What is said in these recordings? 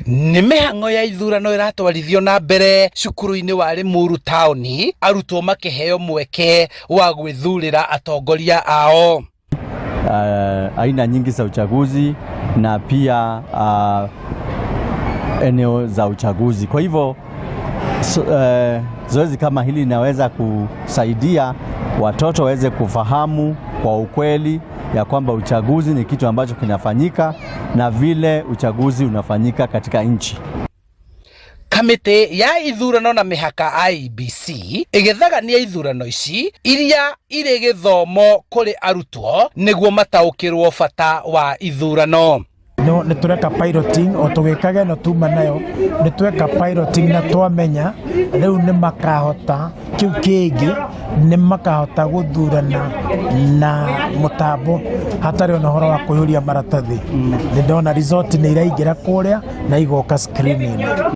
Nĩ mĩhang'o ya ithurano ĩratwarithio na mbere cukuru-inĩ wa Limuru taũni, arutwo makĩheo mweke wa gwĩthurĩra atongoria ao. Aina nyingi za uchaguzi na pia eneo za uchaguzi. Kwa hivyo so, zoezi kama hili linaweza kusaidia watoto waweze kufahamu kwa ukweli ya kwamba uchaguzi ni kitu ambacho kinafanyika na vile uchaguzi unafanyika katika nchi. Kamĩtĩ ya ithurano na mĩhaka IEBC ĩgĩthagania ithurano ici iria irĩ gĩthomo kũrĩ arutwo nĩguo mataũkĩrwo bata wa ithurano. No nĩ tũreka piloting o tũgĩkaga ĩno tuma nayo, nĩ tweka piloting na twamenya rĩu nĩ makahota kĩu kĩngĩ, nĩ makahota gũthurana na mũtambo hatarĩ ona ũhoro wa kũihũria maratathi. Nĩ ndona result nĩ iraingĩra kũrĩa na igoka screen-inĩ.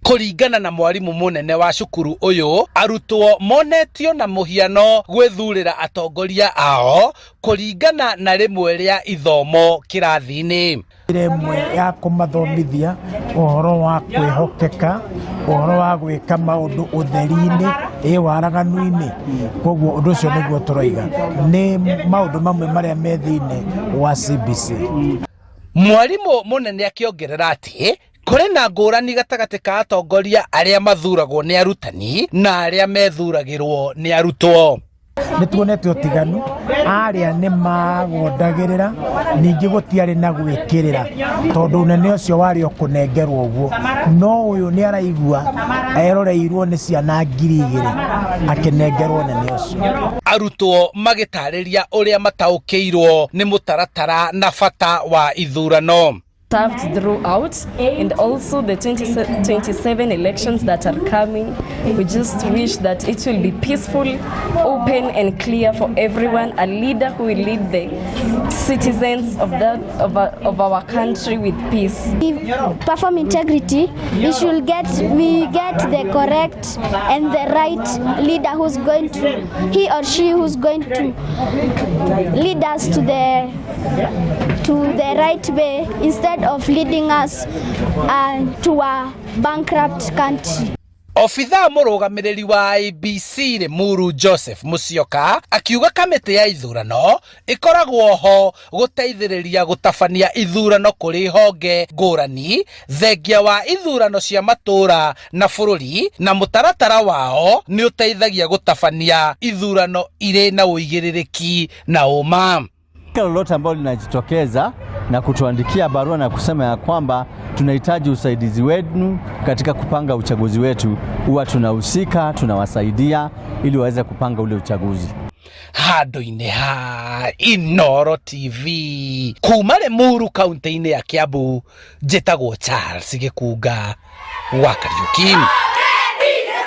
Kũringana na mwarimũ mũnene wa cukuru ũyũ, arutwo monetio na mũhiano gwĩthurĩra atongoria ao kũringana na rĩmwe rĩa ithomo kĩrathi-inĩ. Njĩra ĩmwe ya kũmathomithia ũhoro wa kwĩhokeka, ũhoro wa gwĩka maũndũ ũtheri-inĩ, ĩ waraganu-inĩ. Koguo ũndũ ũcio nĩguo tũroiga nĩ maũndũ mamwe marĩa me thĩinĩ wa CBC. Mwarimũ mũnene akĩongerera atĩ kũrĩ na ngũrani gatagatĩ ka atongoria arĩa mathuragwo nĩ arutani na arĩa methuragĩrwo nĩ arutwo. Nĩ tuonete ũtiganu, arĩa nĩ magondagĩrĩra, ningĩ gũtiarĩ na gwĩkĩrĩra tondũ ũnene ũcio warĩ o kũnengerwo ũguo, no ũyũ nĩ araigua eroreirwo nĩ ciana 2000 akĩnengerwo ũnene ũcio. Arutwo magĩtarĩria ũrĩa mataũkĩirwo nĩ mũtaratara na bata wa ithurano. Served throughout, and also the 2027 elections that are coming. We just wish that it will be peaceful, open and clear for everyone, a leader who will lead the citizens of our country with peace. We perform integrity, we get the correct and the right leader who's going to, he or she who's going to lead us to the right way instead of leading us to a bankrupt country. Obithaa mũrũgamĩrĩri wa IEBC Limuru Joseph Musyoka akiuga kamĩtĩ ya ithurano ĩkoragwo ho gũteithĩrĩria gũtabania ithurano kũrĩ honge ngũrani thengia wa ithurano cia matũra na bũrũri, na mũtaratara wao nĩ ũteithagia gũtabania ithurano irĩ na ũigĩrĩrĩki na ũma. Lolote ambalo linajitokeza na kutuandikia barua na kusema ya kwamba tunahitaji usaidizi wenu katika kupanga uchaguzi wetu, huwa tunahusika, tunawasaidia ili waweze kupanga ule uchaguzi. Handũ-inĩ ha Inoro TV kuma Limuru kaunti-inĩ ya Kiambu, njĩtagwo Charles Gĩkunga wa Kariuki.